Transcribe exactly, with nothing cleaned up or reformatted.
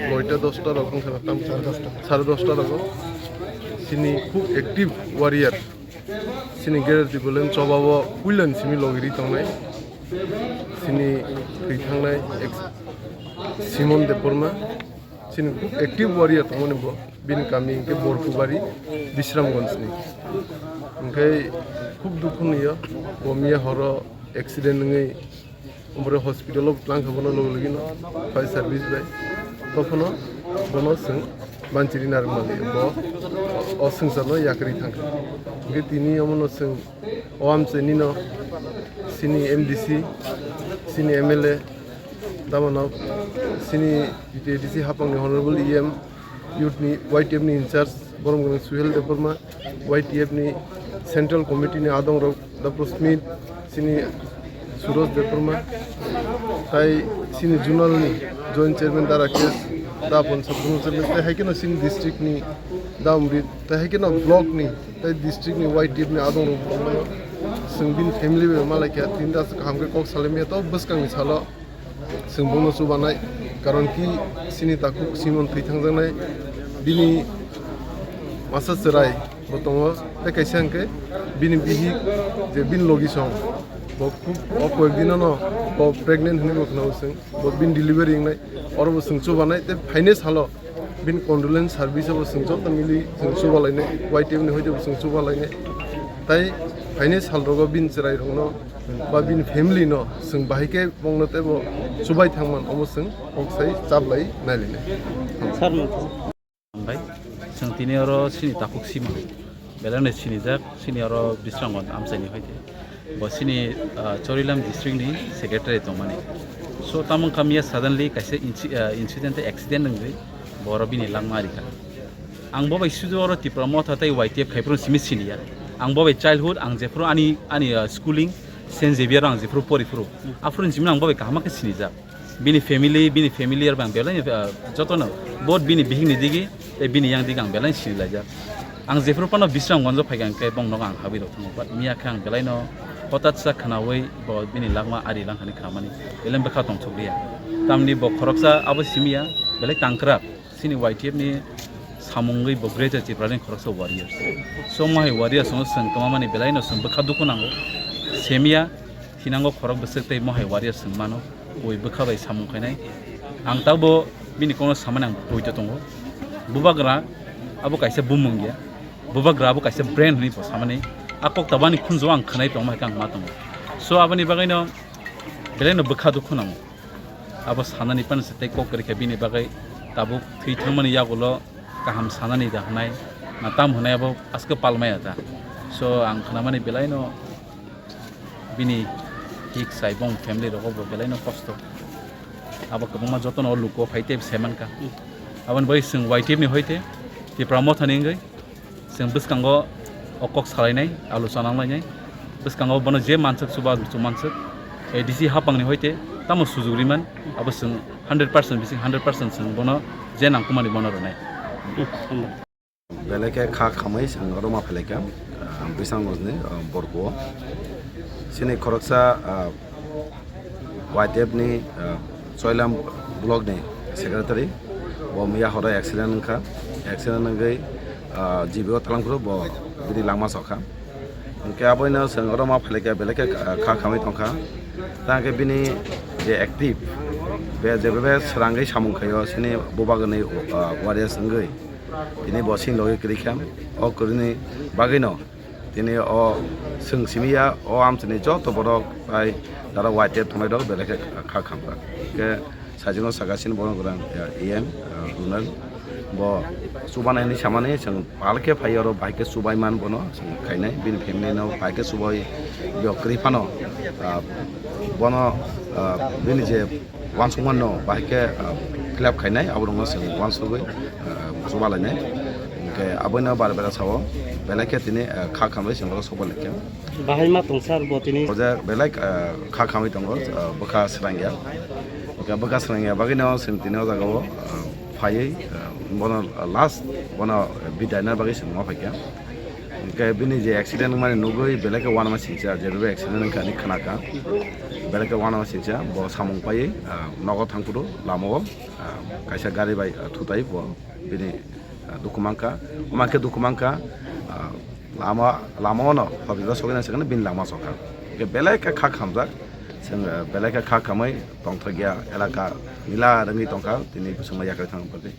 Noita dosta rok wngkha na tam sare dosta, sare dosta rogo chini khub active warrior, chini Greater Tipraland chobao puilan simi logiri tongnai, chini thwi thangnai ex Simon Debbarma, chini khub active warrior tongmani bo, bini kami hwnkhe Borkubari, Bisramganj ni. Hwnkhe khub dukhu niyo, bo miya horo accident wngwi Ompore hospital o twlang kha bono logi logi no fire service bai. Tokhono bono chwng manchiri narwk mali bo o swngcharno yakarwi thang kha. Hwnkhe tini omono chwng o amchaini no chini M D C, chini M L A, tamano chini T T A D C hapangni honorable E M, youth ni Y T F ni in charge borom gwnang Suhel Debbarma, Y T F ni central committee ni adong rok Doctor Smith, chini Suraj Debbarma, tai chini zonal ni joint chairman Da Rakesh, Da Pon sub zonal chairman, tai hai kheno chini district ni Da Amrit, tai hai kheno block ni, tai district ni Y T F ni adong rok chwng bini family bai malai kha, tini da kaham khe kok salai maya to bwskang ni salo. Chwng bono chubanai, karon ki chini takhuk Simon thwi thangjaknai, bini masa chwrai bo tongo, tei kaisa hwnkhe bini bihik je bini logi song, bo khub o koyek dino no bo pregnant hinwi bo khwnao chwng, bo bini delivery wngnai, oro bo chwng chubanai, tei phainai salo bini condolence service o bo chwng joto mili chwng chubalainai, Y T F ni hoite bo chwng chubalainai, tei phainai sal rogo bini chwrai rokno ba bini family no chwng bahai khe bongno teibo chubai thangman, omo chwng kok sai chaplai nailainai. Sir, no. Hambai, chwng tini oro chini takhuk Simon, belai no sinijak, chini oro Bisramganj amchaini hoite. Bo chini, ah, Chorilam district ni secretary tongmani. So, tamo wngkha miya suddenly kaisa inci-, ah, incident tei accident wngwi bo oro bini langma rikha. Ang bo bai sudu oro Tipra Motha tei Y T F khai phuru simi siniya. Ang bo bai childhood, ang jephuru ani, ani, ah, schooling, Saint Xavier o ang jephuru pori phuru. Aphuru ni simi ang bo bai kaham khe sinijak. Bini family, bini family rok bai ang belai, ah, jotono bo bini bihik ni digi tei bini yang digi ang belai sinilaijak. Ang jephuru phano Bisramganj o phaikha hwnkhe bong nogo ang habwi rok thango. But miya khe ang belai no hotat sa khwnawi bo bini langma ari langkhani khamani belai bwkha tongthokliya. Tamni bo khoroksa abo simiya belai tangkrak. Chini Y T F ni samungwi bo Greater Tipraland khoroksa warriors. So mohai warriors no chwng kwmamani belai no chwng bwkha dukhu nango. Semiya thinango khorok bwswk tei mohai warriors chwng mano. Bui bwkha bai samung khainai. Ang tabuk bini kokno samani ang poito tongo. Bubagra abo kaisa bumung ya. Bubagra abo kaisa brand hinwi bo samani. A kok tabani khunjo ang khwnai tongma hai khe ang ma tongo. So aboni bagwi no belai no bwkha dukhu nango. Abo sanani phano se tei kok kwrwi kha bini bagwi tabuk thwi thangmani yagulo kaham sanani da hwnai, na tam hwnai abo aske palmaya ta. So ang khwnamani belai no bini hik sai bong family rogo bo belai no kosto. Abo kwbangma jotono o luko phai tei se mankha. Aboni bagwi chwng Y T F ni hoite Tipra Mothani wngwi Chwng bwskango o kok salainai, alochona wnglainai. Bwskango bono je manswk chuba chuba manswk, A D C hapangni hoite tamo sujuk riman, abo chwng hundred percent bising hundred percent chwng bono je nangkukmani bono rwnai. Belai khe kha khamwi chwng oro ma phailai kha, ah, Bisramganj ni, ah, Borkuo. Chini khoroksa, ah, Y T F ni, ah, Choilam block ni secretary, bo miya horo accident wngkha, accident wngwi, ah, G B o twlang phuru bo bini langma sokha. Hwnkhe aboino chwng oro ma phailai kha, belai khe, ah, kha khamwi tongkha. Tamo khe bini je active, be je be srangwi samung khaio, chini bubagwni, ah, warriors wngwi tini bo chini logi kwrwi kha. O kwrwini bagwino tini o chwng simi ya, o amchini joto borok tai dara Y T F tongnai rok belai khe kha khamkha. Khe sajino saka chini borok rang, ya, E M, ah, Runal. Bo chubanai hinwi samani chwng pal khe phai oro bai khe chubai man bono chwng khainai bini family no bai khe chubai yo kwrwi phano, ah, bono, ah, bini je uansukmano bahai khe, ah, fill up khainai, aborokno chwng uansugwi, ah, chubalainai. Hwnkhe aboino bar bera sao, Belai khe tini, ah, kha khamwi chwng oro sobo lekha. Bahai ma tong sir bo tini. Oja belai, ah, kha khamwi tongo, ah, bwkha srangya. Bwkha, bwkha srangya bagwi no chwng tini o jaga o, ah, phaiwi, ah, bono last, bono bidai na bagwi chwng ma phaikha. Hwnkhe bini je accident wngmani nugwi belai khe uanama singcha, je rube accident wngkha ani khwnakha. Belai khe uanama singcha, bo samung paiwi, ah, nogo thangphuru lamao, ah, kaisa gari bai, ah, thutai bo bini, ah, dukhu mankha. Omo khe dukhu mankha, ah, lama, lamao no hospital sogwi nang sakani bini lama sokha. Hwnkhe belai khe kha khamjak, chwng, ah, belai khe kha khamwi tongthokya elaka nila rwngwi tongkha, tini bwswkno yakarwi thangna bagwi.